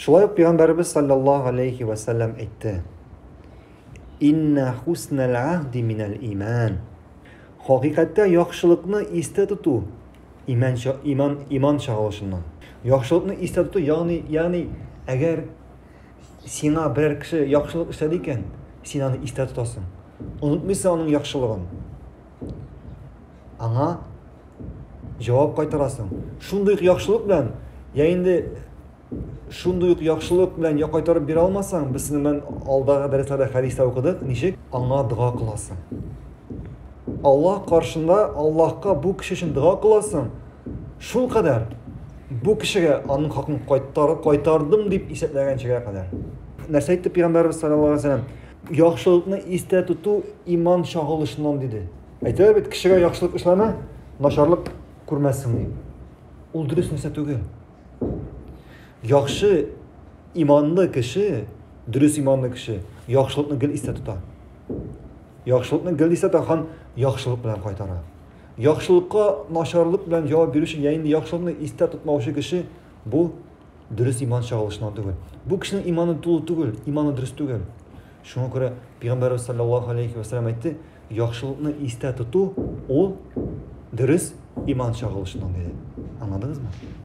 Шулай ук Пәйгамбәребез саллаллаһу алейхи ва саллям әйтте: Инна хуснал ахди минал иман. Хакыйкатьтә яхшылыкны истә тоту иман иман иман чагылышыннан. Яхшылыкны истә тоту, ягъни ягъни әгәр сиңа берәр кеше яхшылык эшләде икән, син аны истә тотасың. Онытмыйсың аның яхшылыгын. Аңа җавап кайтарасың. Шундый ук яхшылык белән, я инде шундый ук яхшылык белән я кайтарып бирә алмасаң, без синең белән алдагы дәресләрдә хәдистә укыдык, ничек? Аңа дога кыласың. Аллаһ каршында Аллаһка бу кеше өчен дога кыласың. Шул кадәр бу кешегә аның хакын кайтар, кайтардым дип исәпләгәнчегә кадәр. Нәрсә әйтте Пәйгамбәрбез саллаллаһу алейһи вәсәлләм? Яхшылыкны истә тоту иман чагылышыннан диде. Әйтәләр бит, кешегә яхшылык эшләмә, начарлык күрмәссең дип. Ул дөрес нәрсә түгел. Яхшы иманлы кеше, дөрес иманлы кеше яхшылыкны гел истә тота. Яхшылыкны гел истә тота һәм яхшылык белән кайтара. Яхшылыкка начарлык белән җавап бирүче, я инде яхшылыкны истә тотмаучы кеше бу дөрес иман чагылышыннан түгел. Бу кешенең иманы тулы түгел, иманы дөрес түгел. Шуңа күрә Пәйгамбәрбез саллаллаһу алейхи ва саллям әйтте, яхшылыкны истә тоту ул дөрес иман чагылышыннан диде. Аңладыгызмы?